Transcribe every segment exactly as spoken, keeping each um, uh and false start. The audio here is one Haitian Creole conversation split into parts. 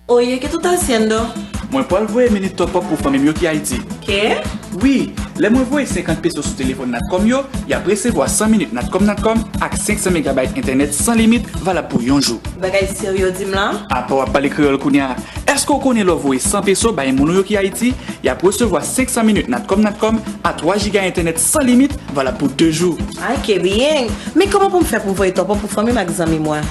Oye, ¿qué tú estás haciendo? Mwen pral voye minit top up pou fanmi m yo ki Ayiti. Ke? Wi, lè mwen voye senkant peso sou telefòn Natcom yo, y ap resevwa san minit Natcom Natcom ak senk san megabayt entènèt san limit valab pou yon jou. Bagay serye w di m la? Apa w ap pale kreyòl kounye a? Èske w konnen lè w voye san peso bay moun ou yo ki Ayiti, y ap resevwa senk san minit Natcom Natcom a twa jiga entènèt san limit valab pou de jou? Ay, ke byen! Men kòman pou m fè pou m voye top up pou fanmi m ak zanmi mwen?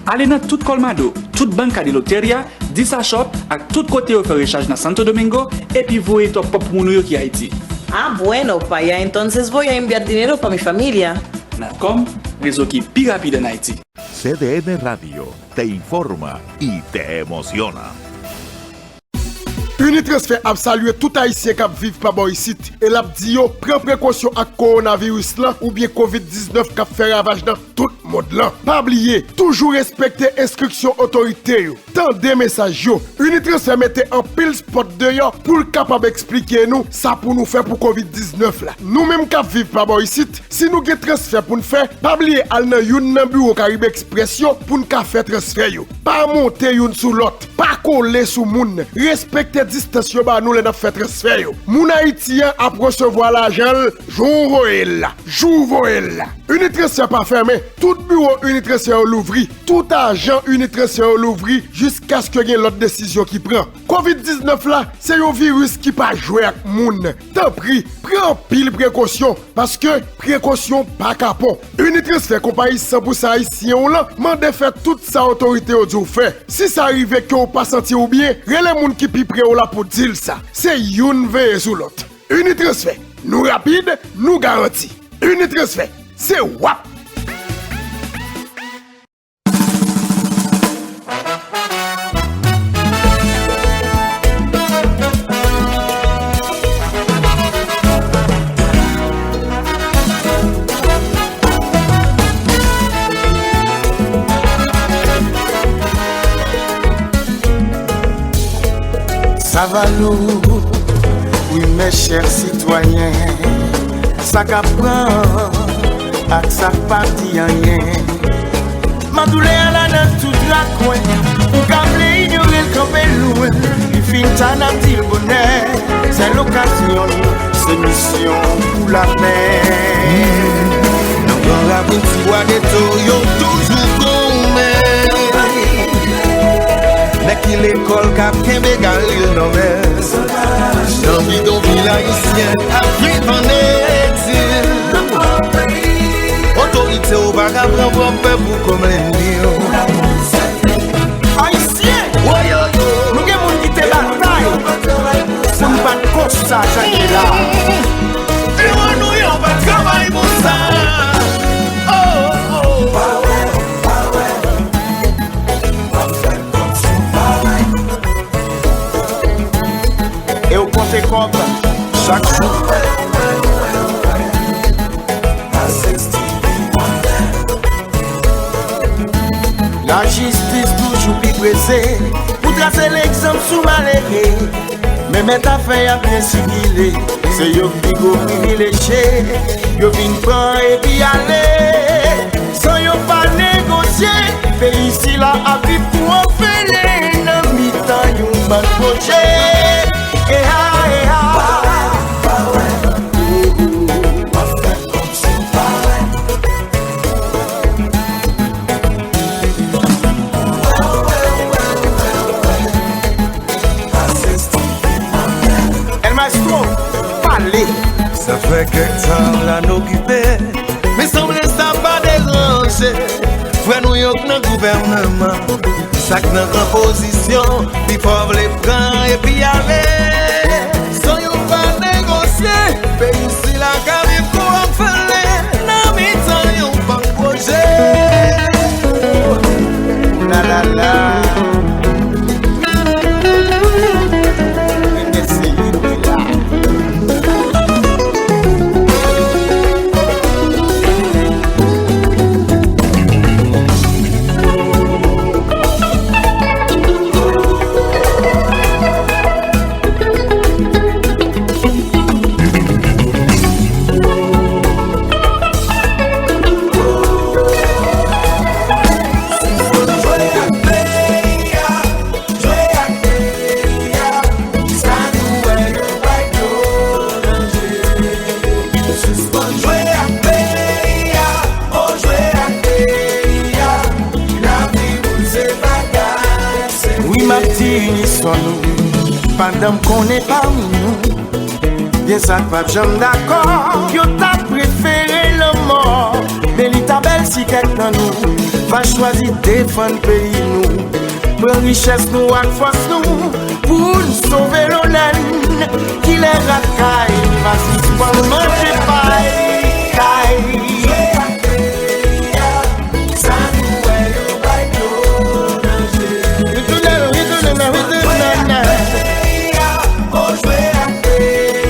Ale nan tout Colmado, tout Banca de Loteria, Disa Shop ak tout kote yo fè rechaj nan Santo Domingo, epi voye top up pou moun ou yo ki Ayiti. Ah, bueno, pa allá entonces voy a enviar dinero pa mi familia. Natcom, rezo ki pi rapid ann Ayiti. C D N Radio te informa y te emociona. Unitransfer ap salye tout Ayisyen k ap viv pa bò isit, e l ap di yo pran prekosyon ak kowonaviris lan oubyen kovid diznèf k ap fè ravaj nan tout mond lan. Pa bliye, toujou respekte enstriksyon otorite yo. Tande mesaj yo. Unitransfer mete anpil spòt deyò pou l kapab eksplike nou sa pou nou fè pou kovid diznèf la. Nou menm k ap viv pa bò isit, si nou gen transfè pou n fè, pa bliye al nan youn nan biwo Caribe Express yo pou n ka fè transfè yo. Pa monte youn sou lòt. Pa kole sou moun. Respekte distans yo ba nou lè n ap fè transfè yo. Moun Ayiti an ap resevwa lajan l jou w voye l la. Jou w voye l la. Unitransfer pa fèmen. Tout biwo Unitransfer yo louvri. Tout ajan Unitransfer yo louvri jiskaske gen lòt desizyon ki pran. Kovid diznèf la, se yon viris ki pa jwe ak moun. Tanpri, pran anpil prekosyon, paske prekosyon pa kapon. Unitransfer, konpayi san pou san ayisyen w lan, mande fè tout sa otorite yo di w fè. Si sa rive ke w pa santi w byen, rele moun ki pi pre w la pou di l sa. Se youn veye sou lòt. Unitransfer, nou rapid, nou garanti. Unitransfer, se w ap. Savalou, wi, mes chers citoyens, sa k ap pran ak sa k pa di anyen. Madoulè a la nan tout rakwen, ou ka vle inyore l, kanpe lwen, li fin ta n ap di l bonè. Sèl okazyon l, se misyon pou lapè. Nan gran ravin Tibwa Geto, yo toujou goumen. Nèg ki lekòl k ap kenbe Garil nan men. Nan bidonvil ayisyen ap viv ann egzil. Otorite yo pa ka pran pwòp pèp ou kòm lènmi yo. Ayisyen, woyoyo, nou gen moun ki te batay pou n pa t konsa jan n ye la. Ewa nou yo pa t travay pou sa. Oh, oh. E w konte kòb chak jou. Lajistis toujou pi prese pou trase legzanp sou malere. Men mèt afè y ap byen sikile, se yo k pi gwo privilejye. Yo vin pran epi ale, san yo pa negosye. Peyi sila ap viv kou anfelen nan mitan yon bann pwojè. Eha, eha. El Maestro, pale. Sa fè kèk tan la n okipe, men sanble sa pa deranje frè nou yo k nan gouvènman. Sa k nan opozisyon, pifò vle pran epi ale. San yo pa negosye, peyi sila ka viv kou anfelen nan mitan yon bann pwojè. La, la, la. Inison nou, pandan m konnen pami nou gen sa k p ap janm dakò. Yo ta prefere lanmò, men li ta bèl si kèk nan nou va chwazi defann peyi nou. Pran richès nou ak fòs nou pou n sove lonè n. Kilè rat kay va sispann manje pay? Kay. Retounen, retounen, retounen.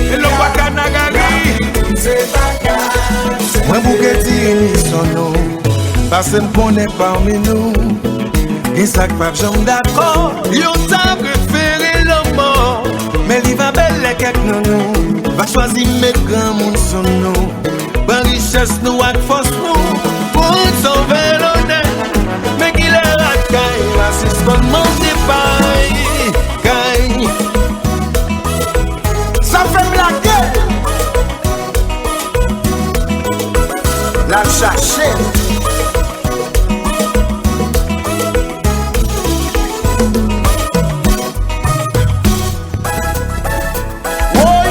E lòt baka nan gari. Mwen bouke ti inison nou, paske m konnen pami nou gen sa k p ap janm dakò. Yo ta prefere lanmò, men li va bèl lè kèk nan nou va chwazi met granmoun sou nou. Pran richès nou ak fòs nou pou n sove lonè. Men kilè rat kay va sispann manje pay? Kay. Sa fè m lage l. L al chache l. Woy!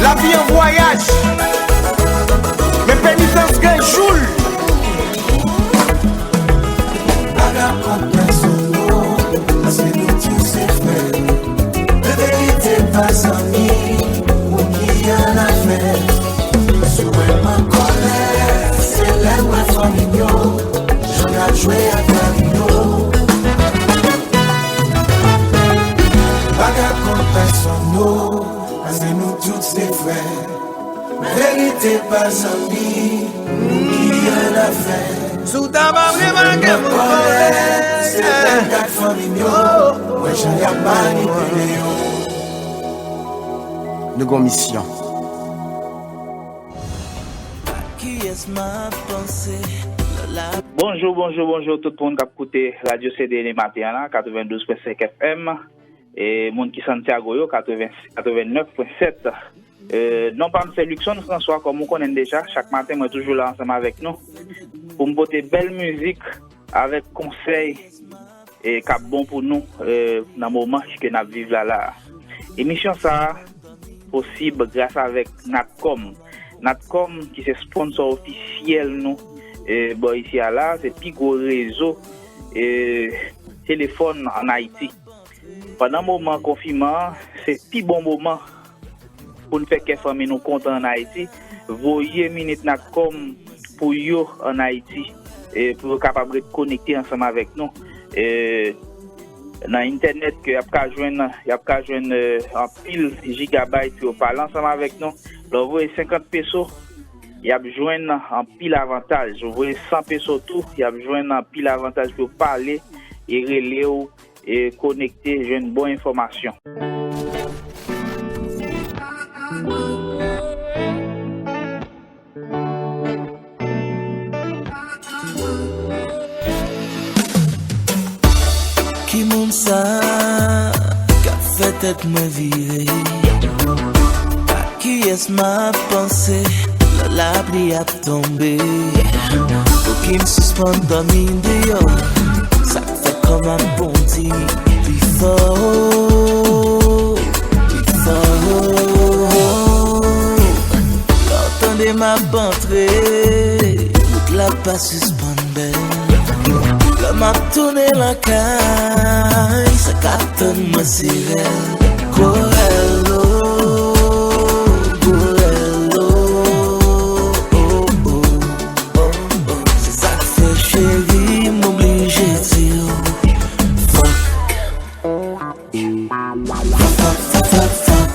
Lavi an vwayaj, men penitans gen jou l. Pa ka kont pèsonn non, paske nou tout se frè. Nan verite pa zanmi, moun ki annafè. Si w wè m an kòlè, se lè m wè fanmi m yo, jan y ap jwe ak mari yo. Pa ka kont pèsonn non, paske nou tout se frè. Verite pa zanmi, moun ki annafè. Si w ta pa remake m kòlè, se lè m gad fanmi m yo, wè jan y ap manipile yo. Nou gon misyon. Kiyès m ap panse lè l ap Bonjou, bonjou, bonjou tout moun k ap koute Radyo C D N maten an la, katrevendouz pwen senk F M. E moun ki Santiago yo, katreven, katrevenèf pwen sèt. E, non pa m se Luckson François, kòm ou konnen deja, chak maten mwen toujou la ansanm avèk nou pou m pote bèl mizik avèk konsèy, e, k ap bon pou nou, e, nan moman ke n ap viv la la a. Emisyon sa a posib gras avèk Natcom. Natcom ki se sponsò ofisyèl nou, e, bò isi a la, se pi gwo rezo, e, telefòn ann Ayiti. Pandan moman konfinman an, se pi bon moman pou n fè kè fanmi nou kontan ann Ayiti. Voye minit Natcom pou yo ann Ayiti, e, pou yo kapab ret konekte ansanm avèk nou. E, nan entènèt ke y ap ka jwenn, y ap ka jwenn, e, anpil jigabayt pou yo pale ansanm avèk nou. Lè w voye senkant peso, y ap jwenn anpil avantaj. Ou voye san peso tou, y ap jwenn anpil avantaj pou yo pale e rele w e konekte, jwenn bon enfòmasyon. Ki moun sa k ap fè tèt mwen vire? A kiyès m ap panse lè lapli ap tonbe? Pou ki m sispann dòmi deyò? Sa k fè kò m ap bondi pi fò, pi fò? Lè w tande m ap antre, wout la pa sispann bèl. Lè m ap tounen lakay, sa k ap tann mwen se rèl. Gwo rèl o, gwo rèl o, o, o, o, o. Se sa k fè cheri m oblije di w, fuck. Fuck, fuck, fuck, fuck, fuck.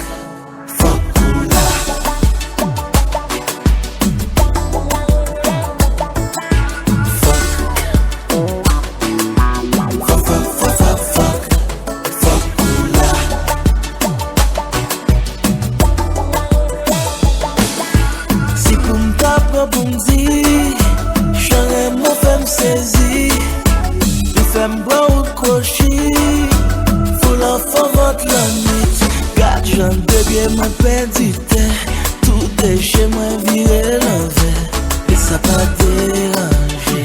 Fòk ou la. Fòk. Fòk, fòk, fòk, fòk, fòk. Fòk ou la. Pye mwen pèdi tè, tout de je mwen vire lanvè. E sa pa deranje.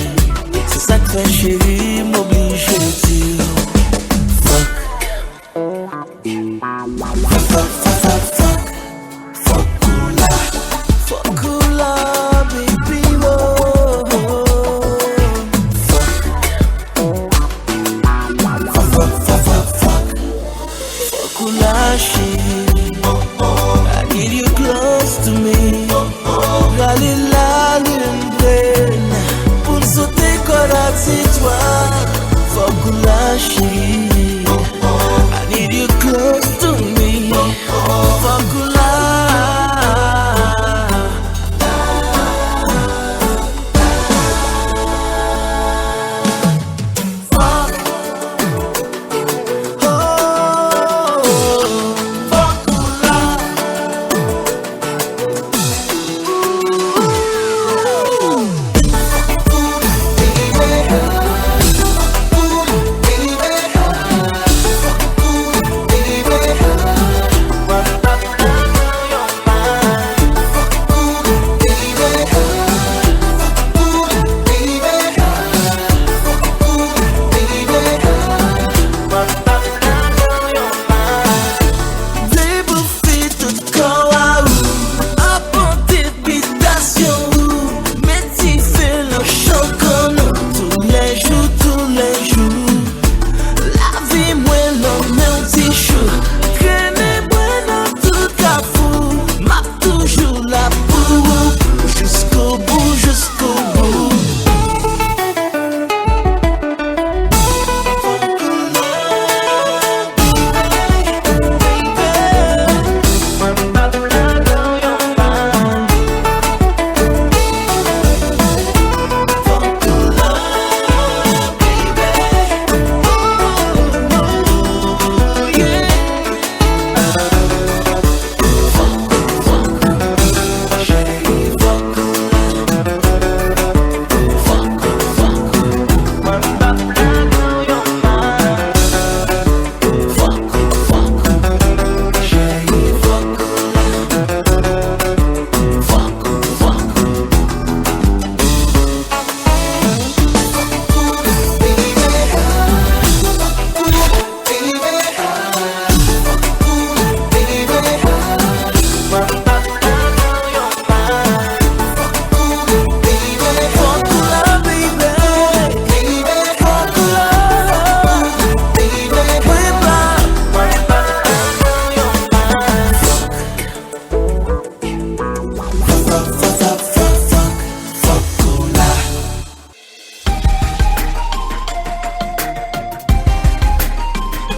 Se sa k fè cheri m oblije di w fuck. Fuck, fuck, fuck, fuck, fuck. Fuck ou la. Fuck ou la, baby, oh, oh, oh. Fuck. Fuck, fuck, fuck, fuck, fuck. Fuck ou la, chérie. I need you close to me. Rale lalin plèn pou n sote kòd ak zitwal. Fuck ou la, chérie. I need you close to me. Fuck ou la. Deboufe tout kò a ou, apante bitasyon ou, met dife nan cho kò nou toulèjou, toulèjou. Lave mwen nan men w ti chou, trennen mwen nan tout kafou, m ap toujou la pou ou, jiskobout, jiskobout.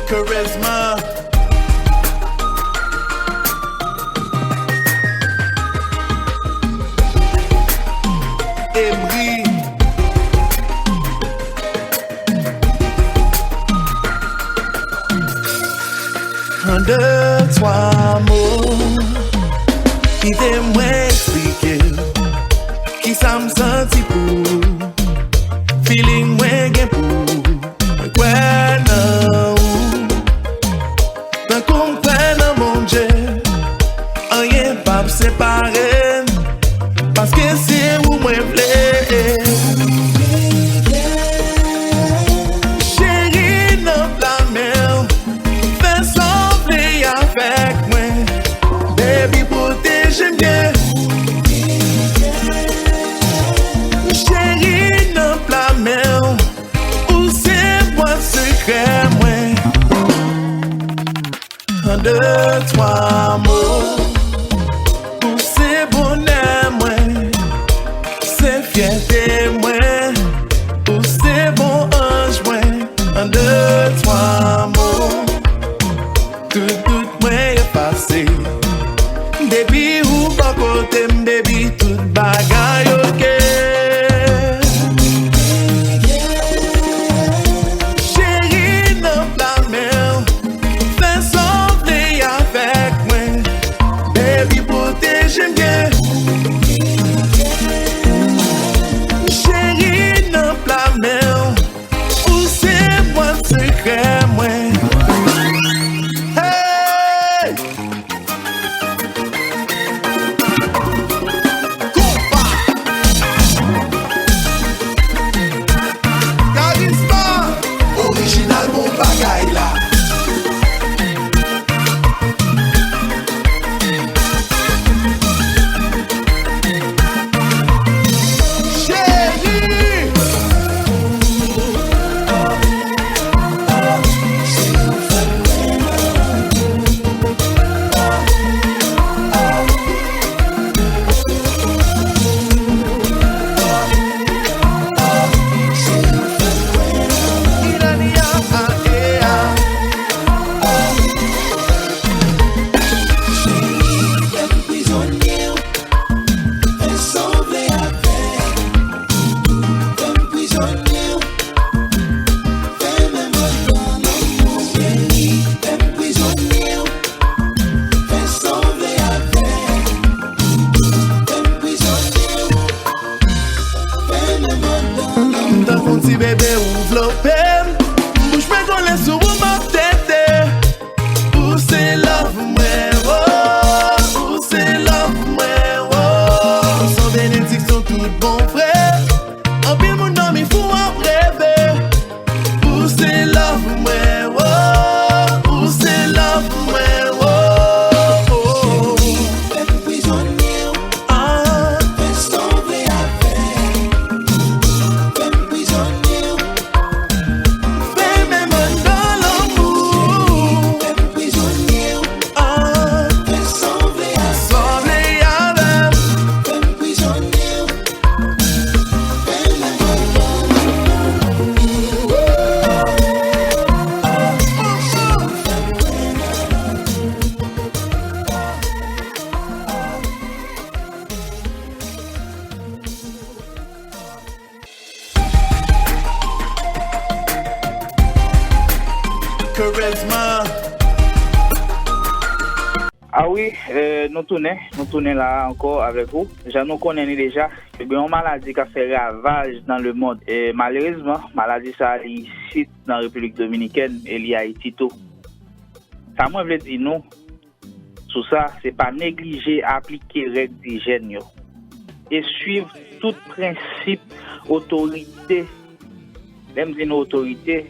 Kerezma. Emery. An de, twa mo, kite mwen eksplike w kisa m santi pou ou. Feeling mwen gen pou ou, mwen kwè nan ou. Tankou m kwè nan Bondye, anyen p ap separe n, paske se ou mwen vle. Cheri, nan pla men w, fè sa w vle avèk mwen. Baby, pwoteje m byen. Cheri, nan pla men w, ou se bwat sekrè mwen. An de, twa mo, ou se bonè mwen, se fyète mwen, ou se bon anj mwen. An de, twa mo, tout dout mwen efase. Depi ou bò kote m, baby, tout bagay oke. Cheri, nan pla men w, fè sa w vle avèk mwen. Baby, pwoteje m byen. Cheri, nan pla men w, ou se bwat sekrè mwen. Hey! Erezman. A wi, eh, nou tounen, nou tounen la ankò avèk ou. Jan nou konnen li deja, ke gen yon maladi k ap fè ravaj nan lemonn. E malerezman, maladi sa a li isit nan Repiblik Dominikèn e li Ayiti tou. Sa mwen vle di nou sou sa, se pa neglije aplike règ dijèn yo e swiv tout prensip otorite. Lè m di nou otorite,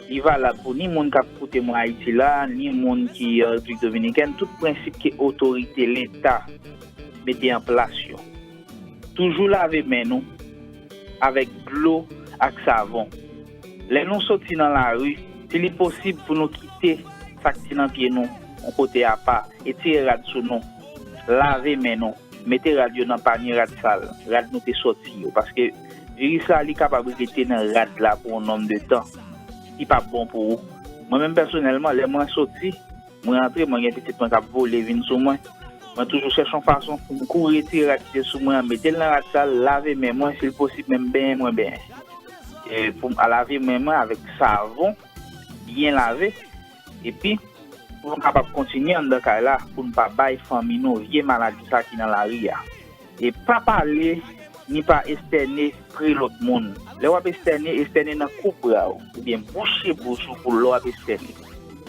li valab pou ni moun k ap koute mwen Ayiti la, ni moun ki an Repiblik Dominikèn, tout prensip ke otorite Leta mete an plas yo. Toujou lave men nou avèk dlo ak savon. Lè nou soti nan lari, si li posib pou nou kite sa k te nan pye nou yon kote apa e tire rad sou nou, lave men nou, mete rad yo nan panye rad sal, rad nou te sòti yo, paske viris la li kapab rete nan rad la pou yon nonm de tan ki p ap bon pou ou. Mwen menm pèsonèlman, lè mwen soti, mwen antre, mwen gen pitit mwen k ap vole vin sou mwen. Mwen toujou chèche yon fason pou m kouri retire rad ki te sou mwen an, mete l nan rad sal, lave men mwen, si l posib menm benyen mwen benyen. E pou m lave men mwen avèk savon, byen lave, epi pou nou kapab kontinye anndan kay la, pou n pa bay fanmi nou vye maladi sa ki nan lari a. E pa pale, ni pa estène pre lòt moun. Lè w ap estène, estène nan koub bra w, oubyen bouche bouch ou pou lè w ap estène.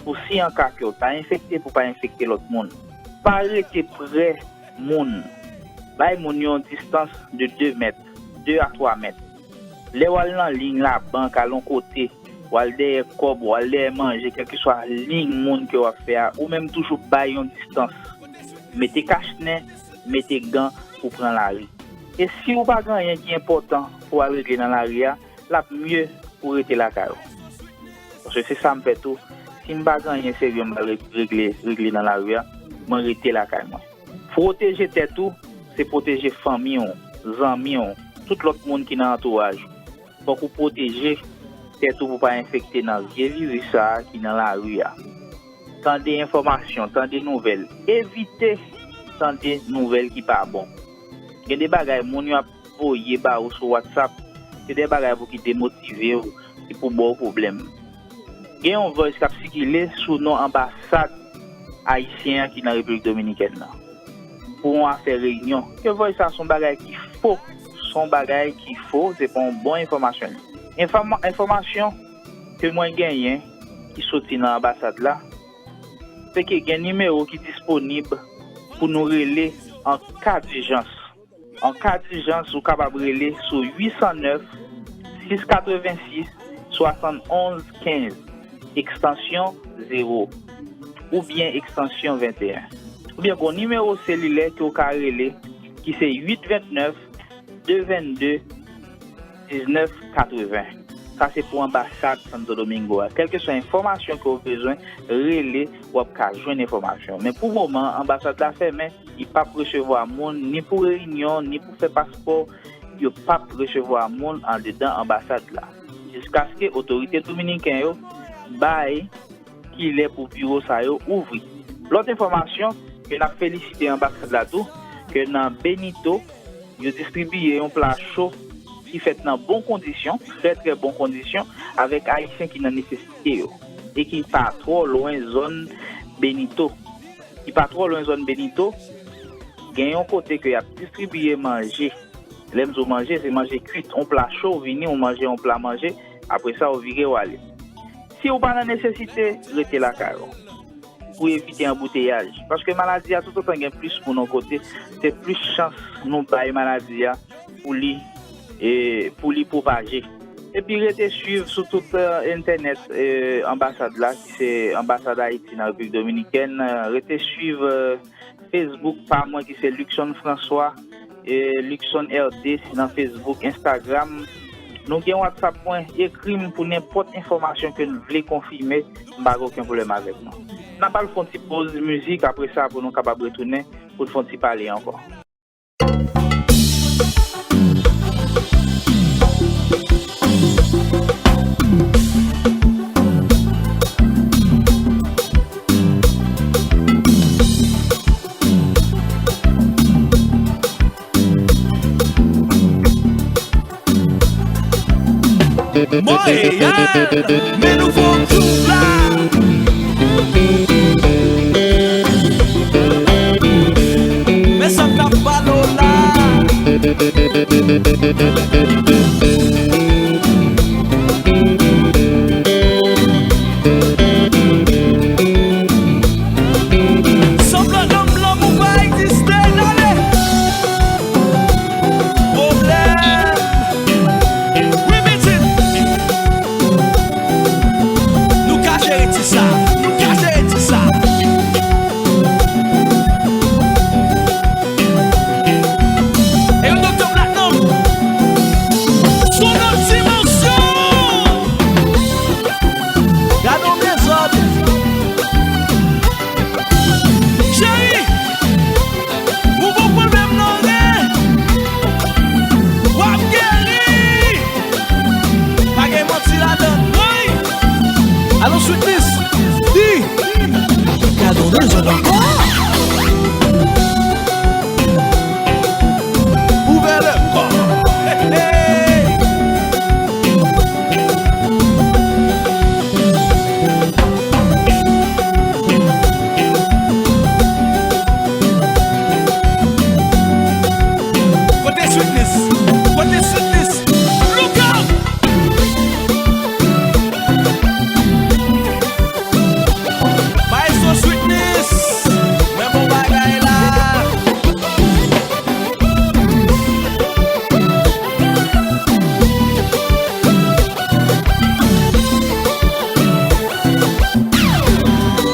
Pou si an ka ke w ta enfekte, pou pa enfekte lòt moun. Pa rete pre moun. Bay moun yo yon distans de de mèt, de a twa mèt. Lè w al nan liy labank, al yon kote, w al dèyè kòb, w al dèyè manje, kèlkeswa liy moun ke w ap fè a, ou menm toujou bay yon distans. Mete kach nen, mete gan pou pran lari. E si w pa gen anyen ki enpòtan pou w al regle nan lari a, l ap mye pou w rete lakay ou. Paske se sa m fè tou. Si m pa gen anyen serye m al re-, regle, regle nan lari a, mwen rete lakay mwen. Pwoteje tèt ou, se pwoteje fanmi w, zanmi w, tout lòt moun ki nan antouraj ou. Fòk ou pwoteje tèt ou pou w pa enfekte nan vye viris sa a ki nan lari a. Tande enfòmasyon, tande nouvèl. Evite tande nouvèl ki pa bon. Gen de bagay moun yo ap voye ba ou sou WhatsApp, se de bagay pou ki demotive w, ki pou ba w pwoblèm. Gen yon voice k ap sikile sou non anbasad ayisyen an ki nan Repiblik Dominikèn nan, pou yon afè reyinyon. Ke voice sa se yon bagay ki fo, se yon bagay ki fo, se pa yon bon enfòmasyon. Enfòma-, enfòmasyon ke mwen genyen ki soti nan anbasad la, se ke gen nimewo ki disponib pou nou rele an ka dijans. An ka dijans, ou kapab rele sou uit san nèf, sis katrevensis, swasannonz kenz, ekstansyon zewo, oubyen ekstansyon venteyen. Oubyen gon nimewo selilè ke w ka rele, ki se uit vennèf, de vennde, diznèf katreven. Sa se pou anbasad Santo Domingo a. Kèlkeswa enfòmasyon ke w bezwen, rele, w ap ka jwenn enfòmasyon. Men pou moman, anbasad la fèmen, li p ap resevwa moun ni pou reyinyon, ni pou fè paspò. Yo p ap resevwa moun andedan anbasad la jiskaske otorite dominiken yo bay kilè pou biwo sa yo ouvri. Lòt enfòmasyon, ke n ap felisite anbasad la tou, ke nan Benito, yo distribiye yon pla cho ki fèt nan bon kondisyon, trè, trè bon kondisyon, avèk Ayisyen ki nan nesesite yo, e ki pa twò lwen zòn Benito. Ki pa twò lwen zòn Benito, gen yon kote ke y ap distribiye manje. Lè m di w manje, se manje kwit. Yon pla cho, w vini, w manje yon pla manje, apre sa, w vire, w ale. Si w pa nan nesesite, rete lakay ou pou evite anbouteyaj. Paske maladi a, toutotan gen plis moun yon kote, se plis chans nou bay maladi a pou li, e, pou li pwopaje. Epi rete swiv sou tout, e, entènèt, e, anbasad la, ki se anbasad Ayiti nan Repiblik Dominikèn. E, rete swiv, e, Facebook pa mwen ki se Luckson François, e, Luckson R D nan Facebook, Instagram. Nou gen WhatsApp mwen, ekri m pou nenpòt enfòmasyon ke n vle konfime, m pa gen okenn pwoblèm avèk nou. N ap al fè yon ti poz mizik, apre sa pou nou kapab retounen, pou n fè yon ti pale ankò. Montréal, men nouvo groove la. San blan, nonm blan, ou pa egziste, n ale. Pwoblèm. Wi, pitit. Nou ka jere ti sa. Nou ka jere ti sa. E yon doktè Platinum. Sou lòt dimansyon. Gade yon dezòd. Cheri, ou gon pwoblèm nan ren. W ap geri. Pa gen manti ladan. Alo, Sweetness. Di. Gade yon dezòd ankò. Ouvè le kò. Hey, hey. Kote Sweetness? Kote Sweetness? Look out! Maestro Sweetness, men bon bagay la.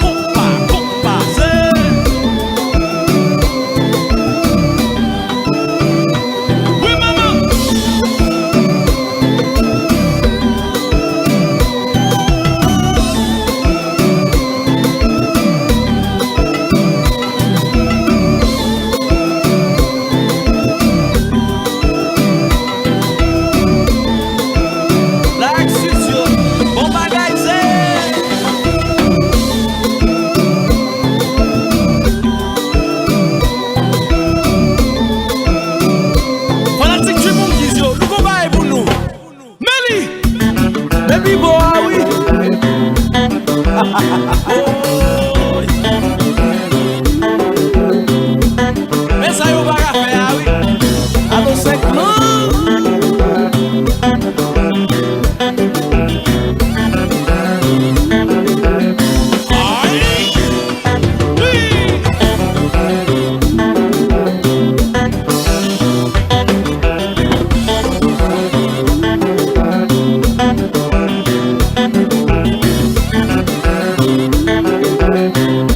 Konpa, konpa, se. Wi, manman. Black Studio, bon bagay, Zen. Fanatik Dream Monkeys yo, nou gon bagay pou nou. Men li! Men Bibo a wi! Men sa yo pa ka fè a wi! Alo, senk lan!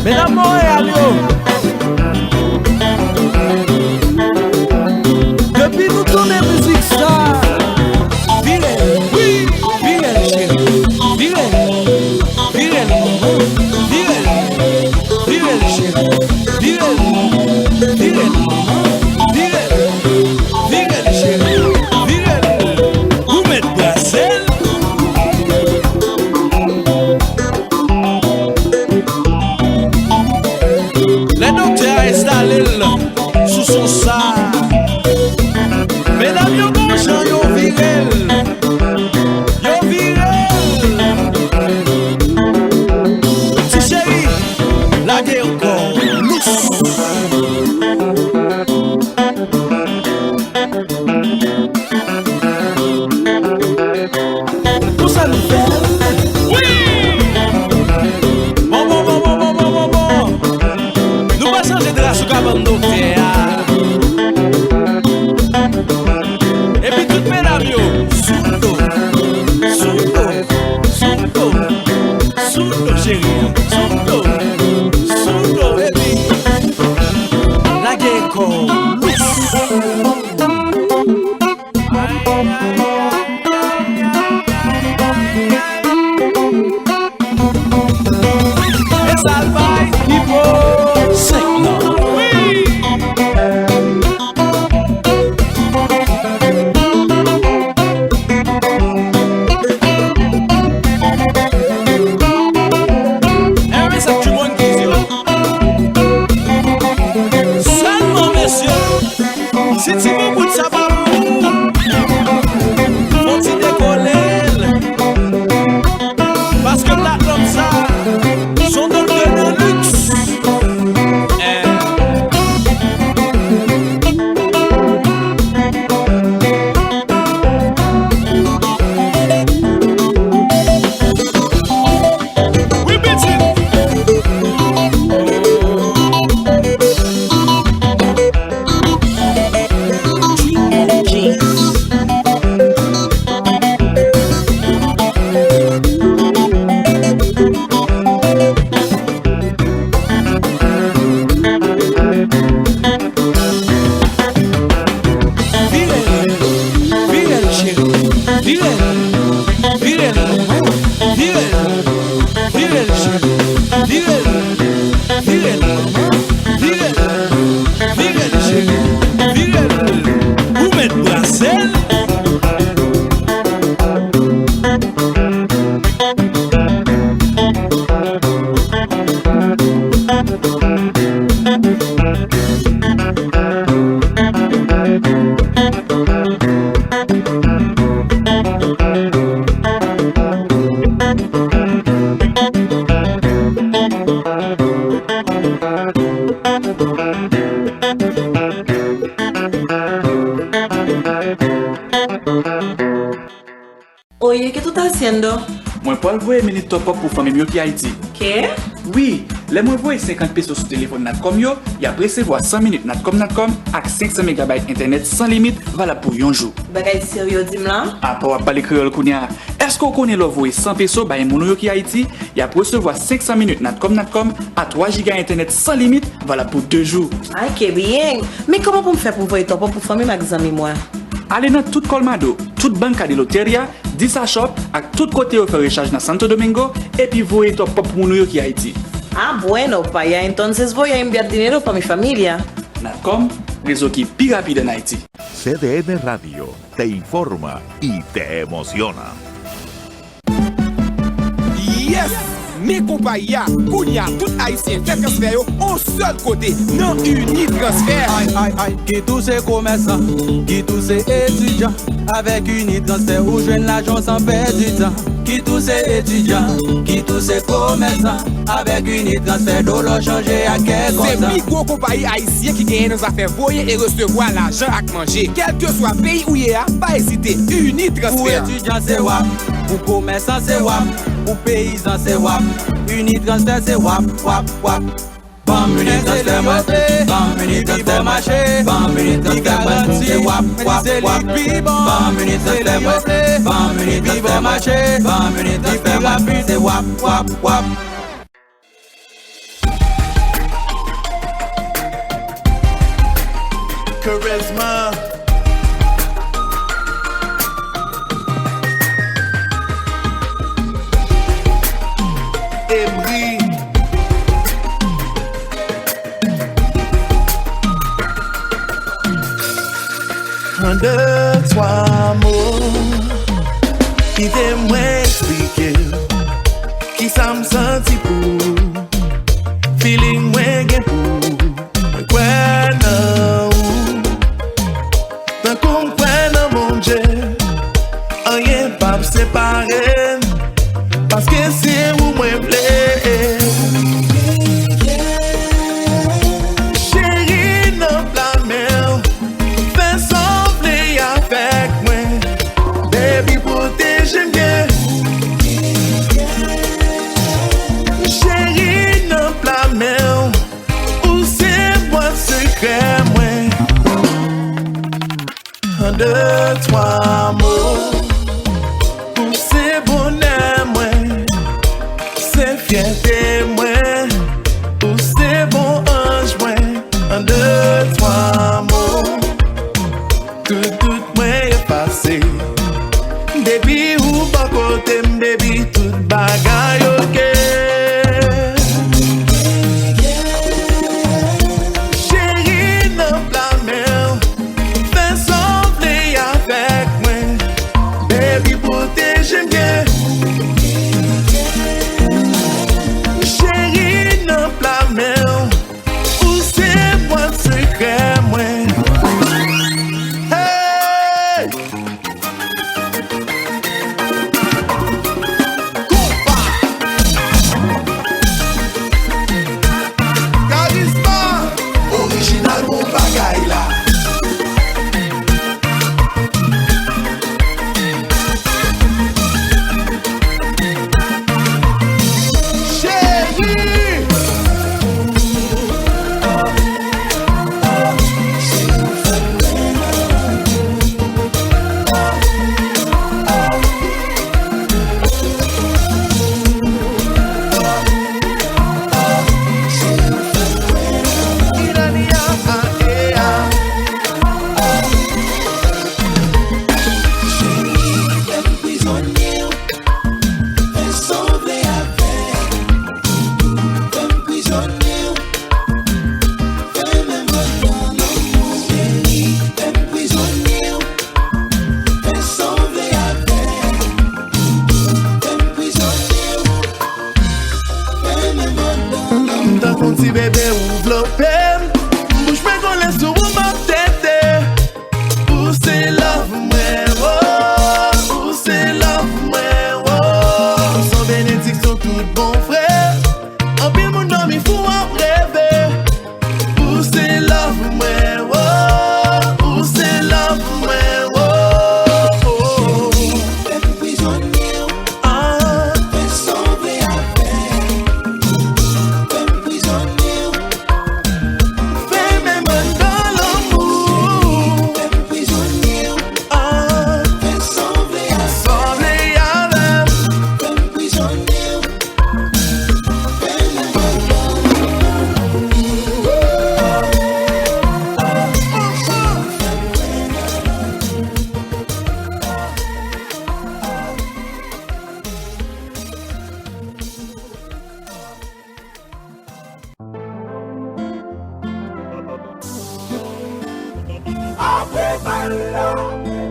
Medam Monreyal yo, depi nou tande mizik sa, vire l, wi, vire l, cheri, vire l. Vire l, manman, vire l. Vire l, cheri. Vire l, vire l, manman, vire l. Vire l, cheri, vire l. Ou mèt brase l. Lè doktè a enstale l sou son sa. Medam yo gon jan yo vire l. Yo vire l. Ti cheri, lage yon kò lous. Konsa nou fè l. Wi! Bon, bon, bon. Nou pa chanje dra sou kabann doktè a. Epi tout medam yo, sou do, sou do, sou do, sou do, cheri, sou do, sou do, epi lage kò w. E sa l bay Pipo senk lan. Wi! Enben, sa Dream Monkeys yo. Sèlman, mesye. Si ti boubout sa pa pou ou, fò ti dekole l. Paske Black Love sa, s on doktè de luxe. Eh. Vire l, ou mèt brase l. Oye, ¿qué tú estás haciendo? Mwen pral voye minit top up pou fanmi m yo ki Ayiti. ¿Qué? Wi, lè mwen voye senkant peso sou telefòn Natcom yo, y ap resevwa san minit Natcom Natcom ak senk san megabayt entènèt san limit valab pou yon jou. Bagay serye w di m la? Apa w ap pale kreyòl kounye a? Èske w konnen lè w voye san peso bay moun ou yo ki Ayiti, y ap resevwa senk san minit Natcom Natcom a twa jiga entènèt san limit valab pou de jou? Ay, ke byen! Men kòman pou m fè pou m voye top up pou fanmi m ak zanmi mwen? Ale nan tout Colmado, tout Banca de Loteria, Disa Shop ak tout kote yo fè rechaj nan Santo Domingo, epi voye top up pou moun ou yo ki Ayiti. Ah, bueno, para entonces voy a enviar dinero pa mi familia. Natcom, rezo ki pi rapid ann Ayiti. C D N Radio te informa y te emociona. Yes! Men konpayi a, kounye a, tout Ayisyen fè transfè yo on sèl kote, nan Unitransfer. Ay, ay, ay, kit ou se komèsan, kit ou se etidyan, avèk Unitransfer ou jwenn lajan w san pèdi tan. Kit ou se etidyan, kit ou se komèsan, avèk Unitransfer dola w chanje ak kè kontan. Se pi gwo konpayi ayisyen ki genyen nan zafè voye e resevwa lajan ak manje. Kèlkeswa peyi ou ye a, pa ezite, Unitransfer. Pou etidyan se W A P, pou komèsan se W A P, pou peyizan se W A P. Unitransfer se W A P, W A P, W A P. Ban m Unitransfer mwen, ban m Unitransfer mwen, ban m Unitransfer mwen, se W A P, W A P, W A P. Ban m Unitransfer mwen, ban m Unitransfer mwen, ban m Unitransfer mwen, se W A P, W A P, W A P. Charisma. Emery. An de twa mo, kite mwen eksplike w kisa m santi pou ou, feeling mwen gen pou ou. Mwen kwè nan ou, tankou m kwè nan Bondye. Anyen p ap separe n, paske se ou mwen vle. Cheri, nan pla men w, fè sa w vle avèk mwen. Baby, pwoteje m byen. Cheri, nan pla men w, ou se bwat sekrè mwen. An de twa mo, ou se bonè mwen, se fyète mwen, ou se bon anj mwen. An de twa mo, tout dout mwen efase. Depi ou bò kote m, baby, tout bagay oke. Cheri, nan pla men w, fè sa w vle avèk mwen.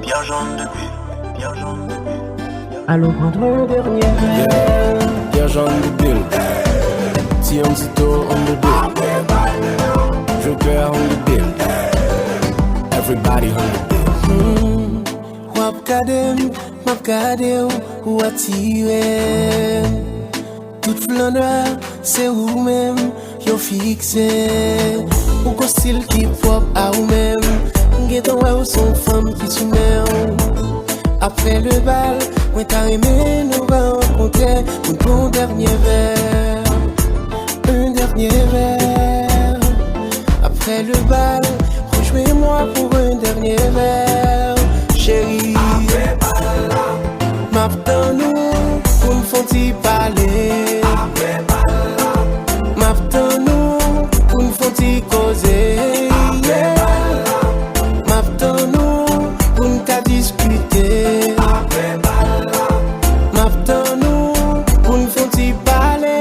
Pierre Jean de Bulle. Pierre Jean de Bulle. Allons prendre un dernier verre. Pierre Jean de Bulle. T M Tito on the bill. Joker on the bill. Everybody on the bill. Hmm, w ap gade m, m ap gade w, ou atire m. Tout flanè, se ou menm, yo fikse. Ou gon stil ki pwòp a ou menm. M gentan wè ou se yon fanm ki sou men w. Apre le bal, mwen ta renmen nou rankontre pou n pran yon dènye vè. Un dernier verre. Après le bal, rejoins-moi pour un dernier verre. Chérie, m ap tann ou pou n fè yon ti pale. M ap tann ou pou n fè yon ti koze. M ap tann ou pou n ka diskite. M ap tann ou pou n fè yon ti pale.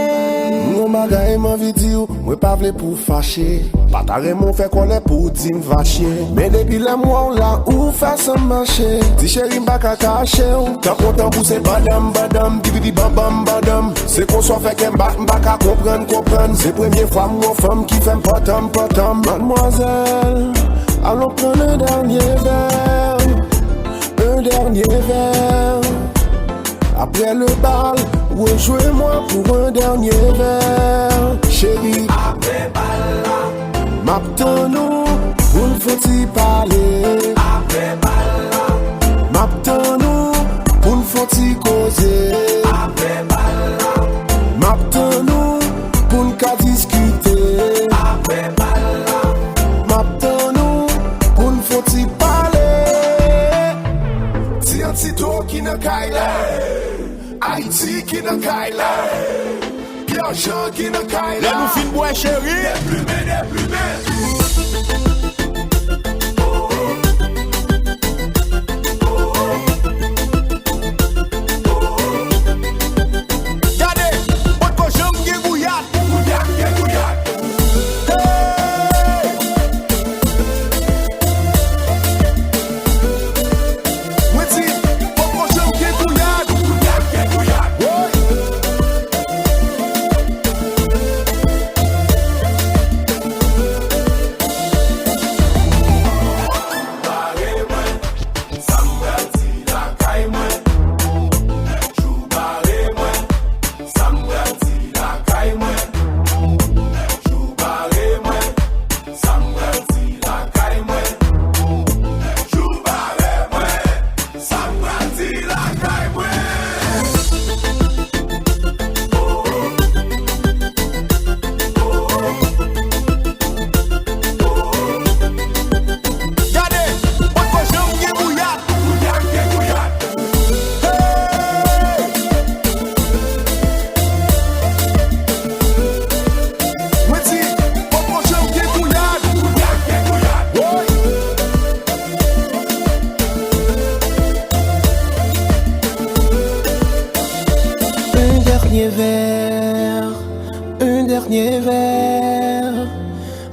M gon bagay m anvi di w, mwen pa vle pou w fache. Pa ta renmen w fè kòlè pou w di m fache. Men depi lè m wè w la, ou fè san m mache. Di cheri m pa ka kache w. Tan kontan pou se bandanm, bandanm, bibidi banbanm, bandanm. Se konsa w fè kè m bat, m pa ka konprann, konprann. Se premye fwa m wè yon fanm ki fè m pantanm, pantanm. Madmwazèl, alon pran un dernier verre. Un dernier verre. Après le bal, rejoins-moi pour un dernier verre. Chérie, apre bal la, m ap tann ou pou n fè yon ti pale. Apre bal la, m ap tann ou pou n fè yon ti koze. Apre bal la, m ap tann ou pou n ka diskite. Apre bal la, m ap tann ou pou n fè yon ti pale. Ti Antito ki nan kay la. Ayiti ki nan kay la. Pierre Jean ki nan kay la. Lè nou fin bwè, cheri. Deplimen, deplimen. Gade, potko janm gen gouyad. Gouyad, gen gouyad. Hey! Mwen di, potko janm gen gouyad. Gouyad, gen gouyad. Woy! Bare mwen, sa m pral di lakay mwen. Jou bare mwen, sa m pral di lakay mwen. Jou bare mwen, sa m pral di lakay mwen. Jou bare mwen, sa m pral di lakay mwen. Gade, potko janm gen gouyad. Gouyad, gen gouyad. Hey! Mwen di, potko janm gen gouyad. Gouyad, gen gouyad. Woy! Un dernier verre, un dernier verre.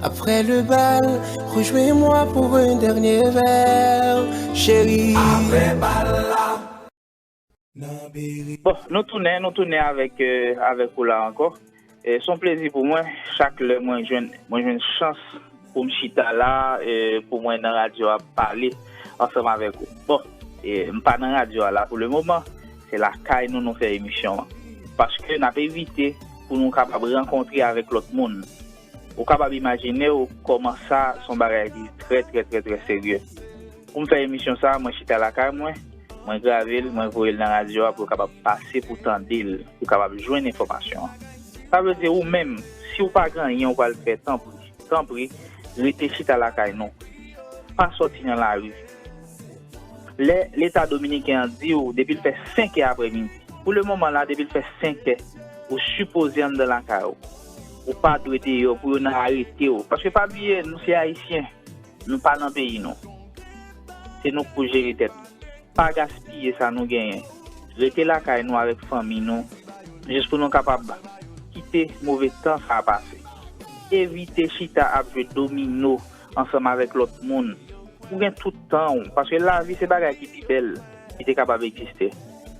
Après le bal, rejoins-moi pour un dernier verre, chérie. Apre bal la. Bon, nou tounen, nou tounen avèk, euh, avèk ou la ankò. E se yon plezi pou mwen, chak lè mwen jwenn, mwen jwenn chans pou m chita la, e pou mwen nan radyo a ap pale ansanm avèk ou. Bon, e m pa nan radyo a la pou le moman, se lakay nou nou fè emisyon an. Paske n ap evite pou nou kapab rankontre avèk lòt moun. Ou kapab imajine w kòman sa se yon bagay ki trè, trè, trè, trè serye. Pou m fè emisyon sa, mwen chita lakay mwen, mwen grave l, mwen voye l nan radyo a pou yo kapab pase pou tande l, pou kapab jwenn enfòmasyon an. Sa vle di ou menm, si w pa gen anyen w pral fè, tanpri, tanpri, rete chita lakay nou. Pa sòti nan lari. Lè Leta dominiken an di w depi l fè senkè aprèmidi, pou le moman la, depi l fè senkè, ou sipoze anndan lakay ou. Ou pa dwe deyò pou yo nan arete w. Paske pa bliye, nou se Ayisyen. Nou pa nan peyi nou. Se nou k pou jere tèt nou. Pa gaspiye sa nou genyen. Rete lakay nou avèk fanmi nou, jis pou nou kapab kite move tan sa a pase. Evite chita ap jwe domino ansanm avèk lòt moun. Ou gen tout tan w, paske lavi se bagay ki pi bèl ki te kapab egziste.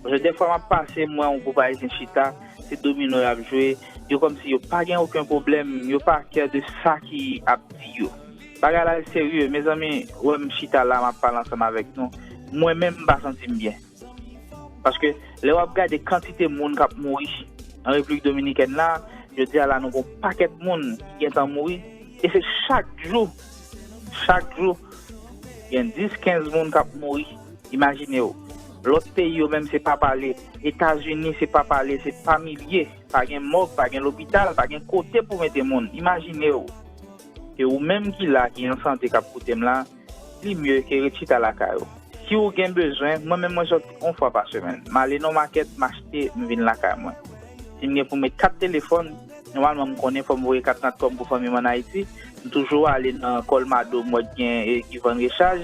Paske dèfwa m ap pase, m wè yon gwoup Ayisyen chita, se domino y ap jwe, yo kòmsi yo pa gen okenn pwoblèm, yo pa kè de sa ki ap di yo. Bagay la serye, mezanmi, wè m chita la, m ap pale ansanm avèk nou, mwen menm m pa santi m byen. Paske lè w ap gade kantite moun k ap mouri an Repiblik Dominikèn la, jodi a la nou gon pakèt moun ki gentan mouri. E se chak jou, chak jou, gen dis, kenz moun k ap mouri. Imajine w. Lòt peyi yo menm se pa pale. Etazini se pa pale, se pa milye. Pa gen mòg, pa gen lopital, pa gen kote pou mete moun. Imajine w ke ou menm ki la, ki an sante, k ap koute m la, li mye ke ret chita lakay ou. Si w gen bezwen, mwen menm mwen sòti yon fwa pa semèn. M ale nan makèt, m achte, m vin lakay mwen. Si m gen pou m met kat telefòn, nòmalman m konnen fò m voye kat Natcom pou fanmi m ann Ayiti. M toujou ale nan Colmado, m wè gen, e, ki vann rechaj.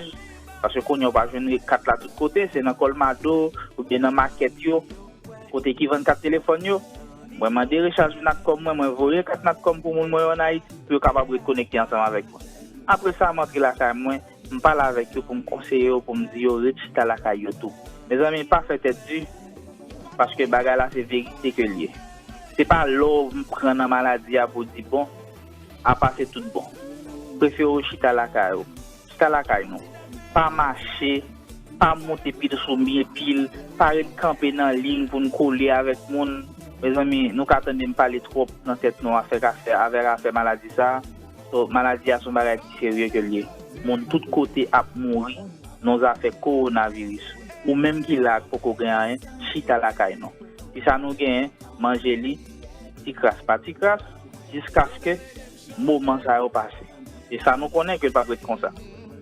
Paske kounye a w pa jwenn re-, kat la tout kote, se nan Colmado oubyen nan makèt yo, kote ki vann kat telefòn yo. Mwen mande rechaj Natcom mwen, mwen voye kat Natcom pou moun mwen yo ann Ayiti, pou yo kapab ret konekte ansanm avèk mwen. Apre sa, m antre lakay mwen, m pale avèk yo pou m konseye yo, pou m di yo ret chita lakay yo tou. Mezanmi, pa fè tèt di, paske bagay la se verite ke l ye. Se pa lè w pran nan maladi a pou w di bon, apa se tout bon. Prefere w chita lakay ou. Chita lakay nou. Pa mache, pa moute pil sou mye pil, pa ret kanpe nan liy pou n kole avèk moun. Mezanmi, nou ka tande m pale twòp nan tèt nou, afè k afè, avèk afè maladi sa a. So, maladi a se yon bagay ki serye ke l ye. Moun tout kote ap mouri nan zafè kowonaviris. Ou menm ki la k poko gen anyen, chita lakay nou. Kisa nou genyen, manje li, ti kras pa ti kras, jiskaske moman sa yo pase. E sa nou konnen ke l p ap ret konsa.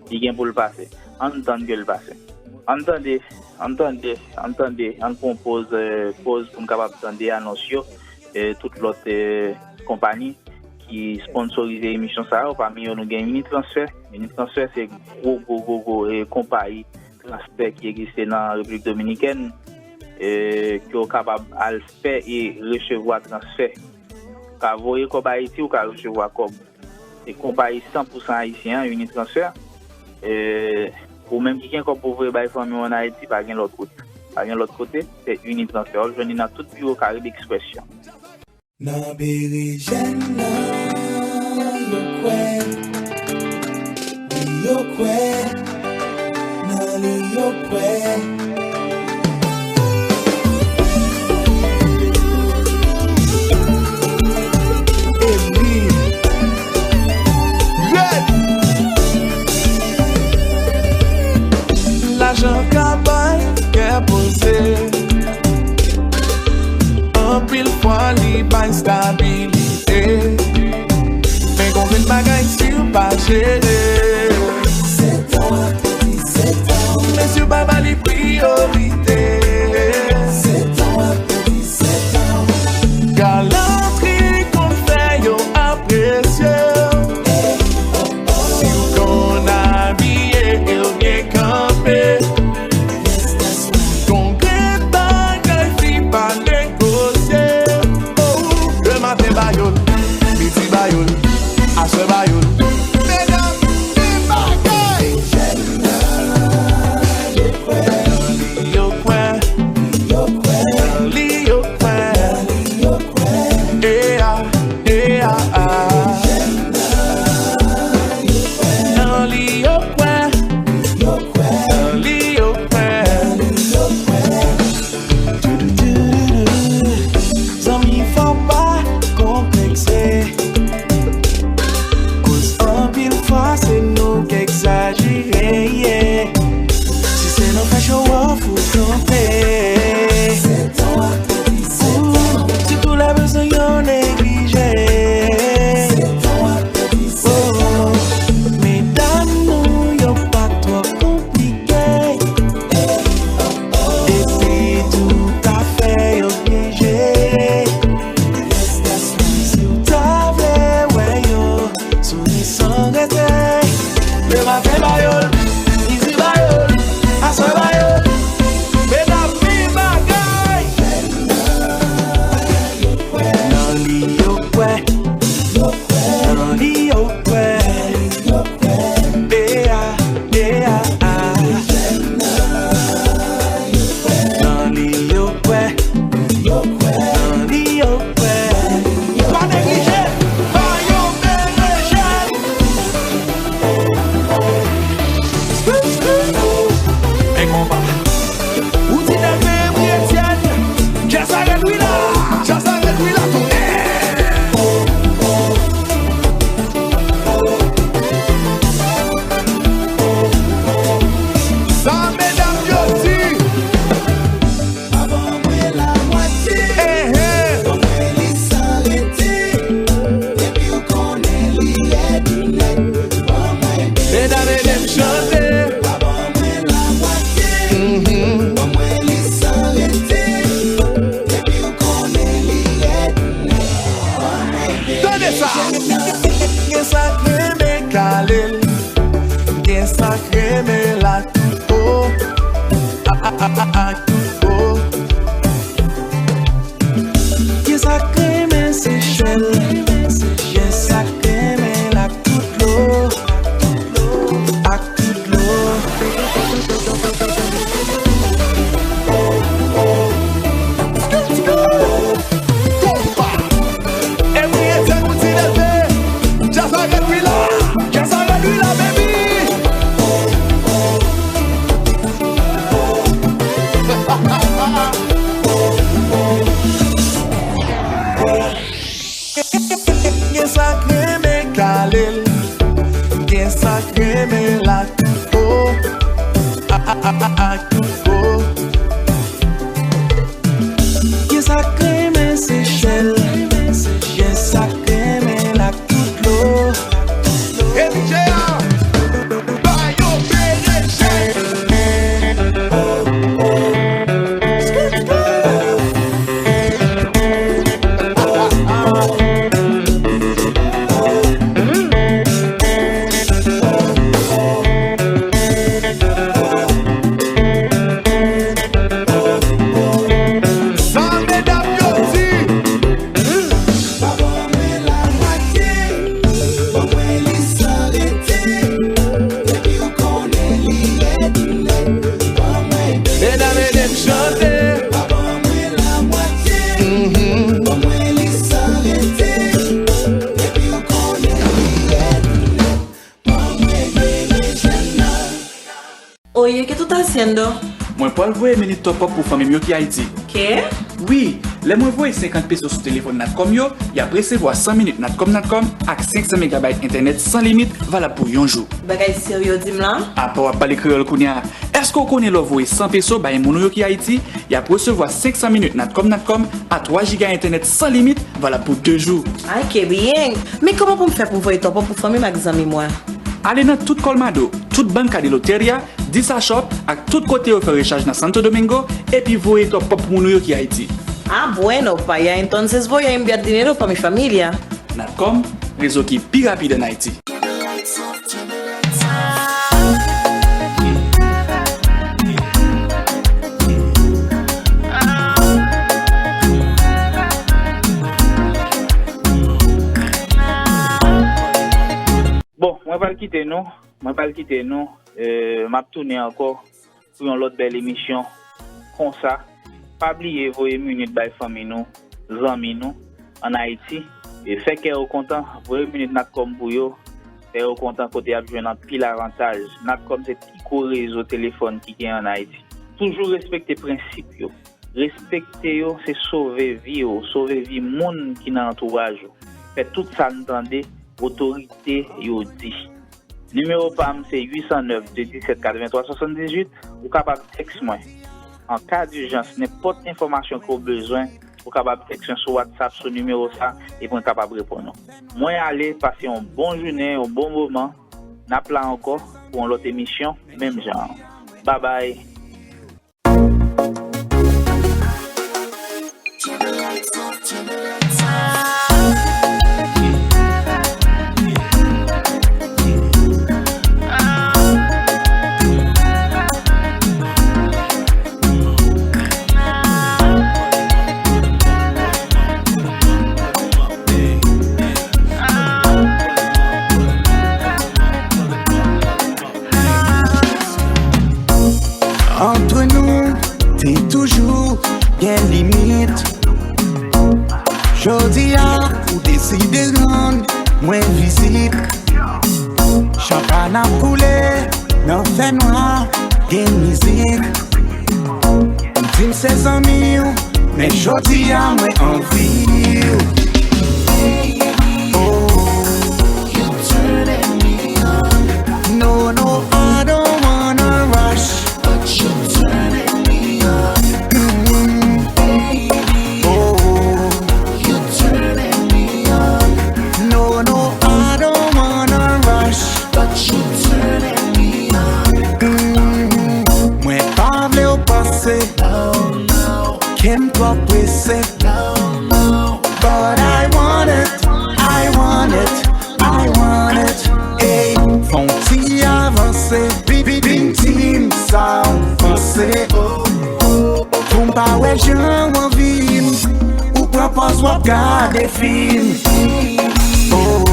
Li gen pou l pase. Ann tann ke l pase. Ann tande, ann tande, ann tande, ann pran yon poz, eh, poz pou n kapab tande anons yo, eh, tout lòt, eh, konpayi ki sponsorize emisyon sa yo. Pami yo, nou gen Unitransfer. Unitransfer se gwo, gwo, gwo, gwo, eh, konpayi transfè ki egziste nan Repiblik Dominikèn, eh, ke w kapab al fè e resevwa transfè. Ou ka voye kòb Ayiti, ou ka resevwa kòb. Se konpayi san pou san ayisyen an, Unitransfer. Eh, ou menm ki gen kòb pou voye bay fanmi w ann Ayiti, pa gen lòt wout. Pa gen lòt kote, se Unitransfer. W ap jwenn li nan tout biwo Caraïbe Express yo. Nan berejèn nan, yo kwè, wi, yo kwè, nan li yo kwè. Ebri. Red. Lajan ka bay kè poze. Anpil fwa li bay stabilite. Men gon grenn bagay si w pa jere. Se tan, se tan. Men si w pa ba li priyorite. Se tan, se tan. Galantri konn fè yo apresye w. Si w konn abiye e w byen kanpe. Gon grenn bagay fi pa negosye. Oh, lematen ba yo l, midi ba yo l, aswè ba yo l. Medam, vin bagay. Yo kwè, nan li yo kwè. Ea, ea, a. Nan li yo kwè. Nan li yo kwè. Zanmi, fò pa konplekse. Koz anpil fwa se nou k egzajere, yeah. Si se nan fè show off ou kanpe. Sitou lè bezwen yo neglije. Oh, medam nou yo pa twò konplike. Epi tout afè yo byen jere. Si w ta vle wè yo, souri san rete. Lematen ba yo l, midi ba yo l, aswè ba yo l. Medam, vin bagay. Nan li yo kwè, nan li yo kwè. Ea, Nan li yo kwè, nan li yo kwè. Pa neglije, ba yo berejèn. Men konpa. Ou ti dèl men Embri Etyèn. Djaz la rèd wi la. Djaz la rèd wi la. Tounen. Sa medam yo di. Pa ban mwen lamwatye. Ban mwen li san rete. Epi w konnen li rèd nèt. Ban mwen medam, ede m chante. Pa ban mwen lamwatye. Ban mwen li san rete. Epi w konnen li rèd nèt. Ban mwen Tande sa. Gen sa k renmen kale l. Gen sa k renmen l ak tout fò. A, a, a, a, ak tout fò. Gen sa k renmen Sechèl. Gen sa k renmen l ak tout dlo. Ak tout dlo. Konpa. Embri Etyèn, ou ti leve. Djaz la rèd wi la. Djaz la rèd wi la, baby. Gen sa k renmen kale l. Gen sa k renmen l ak tout fò. A, a, a, a, ak tout fò. Gen sa k renmen Sechèl. Gen sa k renmen l ak tout dlo. Epi J A, ba yo berejèn. Sa medam yo di. Pa ban mwen lamwatye, ban mwen li san rete. Epi w konnen li rèd nèt. Ban mwen Medam, ede m chante. Pa ban mwen lamwatye, ban mwen li san rete. Epi w konnen li rèd nèt. Ban mwen berejèn nan. Oye, ¿qué tú estás haciendo? Mwen pral voye minit top up pou fanmi m yo ki Ayiti. Ke? Wi, lè mwen voye senkant peso sou telefòn Natcom yo, y ap resevwa san minit Natcom Natcom ak senk san megabayt entènèt san limit valab pou yon jou. Bagay serye w di m la? Apa w ap pale kreyòl kounye a? Èske w konnen lè w voye san peso bay moun ou yo ki Ayiti, y ap resevwa senk san minit Natcom Natcom a twa jiga entènèt san limit valab pou de jou? Ay, ke byen! Men kòman pou m fè pou m voye top up pou fanmi m ak zanmi mwen? Ale nan tout Colmado, tout Banca de Loteria, Disa Shop ak tout kote yo fè rechaj nan Santo Domingo, epi voye top up pou moun ou yo ki Ayiti. Ah, bueno, pa allá entonces voy a enviar dinero pa mi familia. Natcom, rezo ki pi rapid ann Ayiti. Bon, mwen pral kite nou, mwen pral kite nou, e, m ap tounen ankò pou yon lòt bèl emisyon konsa. Pa bliye voye minit bay fanmi nou, zanmi nou ann Ayiti. E fè kè yo kontan, voye minit Natcom pou yo, fè yo kontan kote y ap jwenn anpil avantaj. Natcom se pi gwo rezo telefòn ki gen ann Ayiti. Toujou respekte prensip yo. Respekte yo, se sove vi w, sove vi moun ki nan antouraj ou. Fè tout sa n tande otorite yo di. Nimewo pa m se uit san nèf de disèt katrevenntwa swasanndizuit. Ou kapab tèks mwen. An ka dijans, nenpòt enfòmasyon ke w bezwen, ou kapab tèks mwen sou WhatsApp sou nimewo sa, epi mwen kapab reponn ou. Mwen ale, pase yon bon jounen, yon bon moman. N ap la ankò pou yon lòt emisyon, menm jan an. Babay! Toujou gen limit. Jodi a, ou deside rann mwen vizit. Chanpay ap koule nan fènwa, gen mizik. Ou di m se zanmi w, men jodi a mwen anvi w. Oh. No, no, I don't wanna rush. But you turning me on, baby. Oh. You turning me on. No, no, I don't wanna rush. But you turning me on. Mwen pa vle w panse. No, no. Ke m twò prese. No, no. But I want it, I want it, I want it. Ey, fè w ti avanse. Vin, vin, vin di m sa w panse. Pou m pa wè jan w anvi m. Ou pran pòz w ap gade fim. Oh.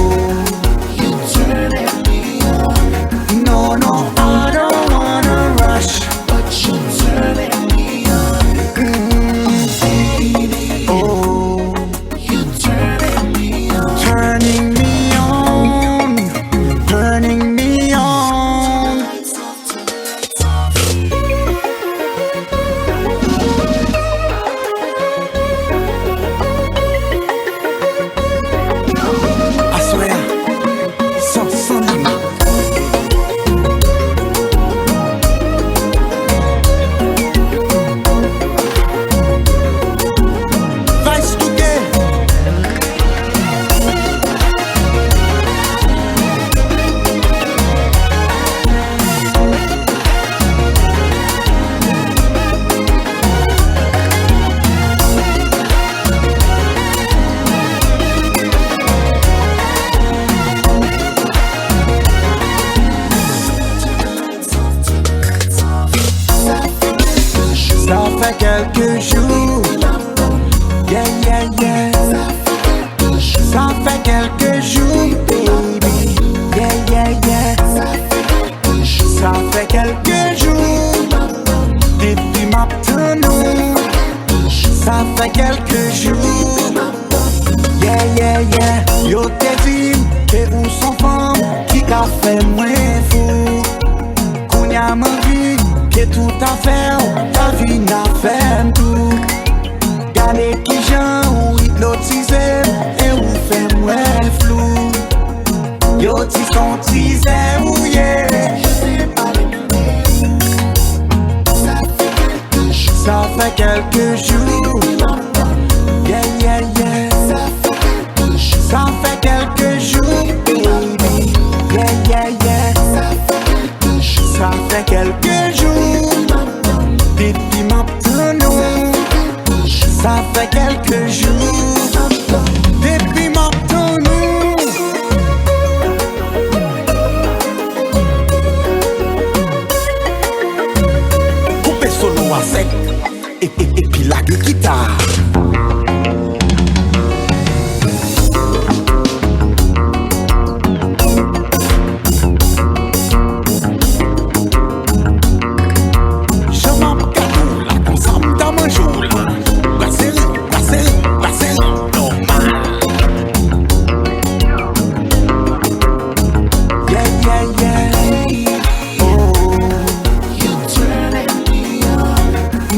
No, no, I don't wanna rush. But you turning me on. Mm. Oh. You turning me on. Turning me on. Turning me on. Aswè a, san, san limit. Vice Touke. Sa fè kèlke jou. Yeah, yeah, yeah. Sa fè kèlke jou, baby. Yeah, yeah, yeah. Sa fè kèlke jou depi m ap tann ou. Sa fè kèlke jou. Yeah, yeah, yeah. Yo te di m ke ou s on fanm ki ka fè mwen fou. Kounye a m anvi ke tout afè w ta vin afè m tou. Gade kijan ou ipnotize m e ou fè m wè flou. Yo di s on tizè ou ye. Sa fè kèlke jou. Yeah, yeah, yeah. Sa fè kèlke jou, baby. Yeah, yeah, yeah. Sa fè kèlke jou depi m ap tann ou. Sa fè kèlke jou depi m ap tann ou. Koupe solo a sèk. E, e, epi lage kita. Jan m ap gade w la, konsa m ta manje w la. Braseri, braseri, braseri, nòmal. Yeah, yeah, yeah. Oh. You turning me on.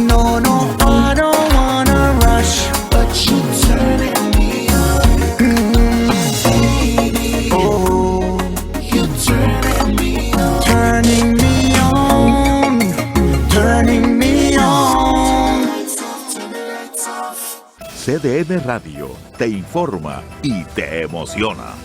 No, no, I don't wanna rush. But you turning me on. Mm. Baby. Oh. You turning me on. Turning me on. Turning me on. C D N Radio te informa y te emociona.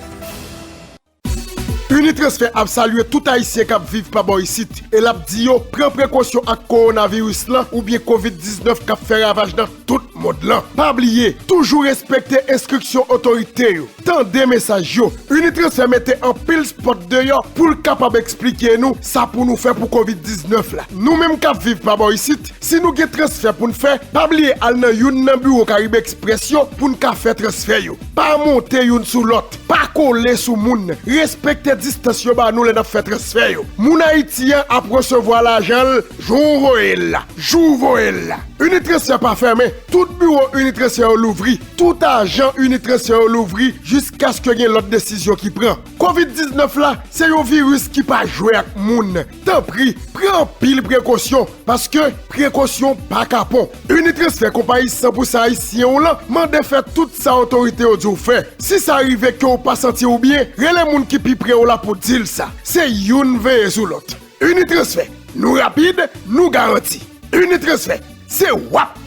Unitransfer ap salye tout Ayisyen k ap viv pa bò isit e l ap di yo pran prekosyon ak kowonaviris lan oubyen kovid diznèf k ap fè ravaj nan tout mond lan. Pa bliye, toujou respekte enstriksyon otorite yo. Tande mesaj yo. Unitransfer mete anpil spòt deyò pou l kapab eksplike nou sa pou nou fè pou kovid diznèf la. Nou menm k ap viv pa bò isit, si nou gen transfè pou n fè, pa bliye al nan youn nan biwo Caribe Express yo pou n ka fè transfè yo. Pa monte youn sou lòt. Pa kole sou moun. Respekte distans yo ba nou lè n ap fè transfè yo. Moun Ayiti an ap resevwa lajan l jou w voye l la. Jou w voye l la. Unitransfer pa fèmen. Tout biwo Unitransfer yo louvri. Tout ajan Unitransfer yo louvri jiskaske gen lòt desizyon ki pran. Kovid diznèf la, se yon viris ki pa jwe ak moun. Tanpri, pran anpil prekosyon, paske prekosyon pa kapon. Unitransfer, konpayi san pou san ayisyen w lan, mande fè tout sa otorite yo di w fè. Si sa rive ke w pa santi w byen, rele moun ki pi pre w la pou di l sa. Se youn veye sou lòt. Unitransfer, nou rapid, nou garanti. Unitransfer, se w ap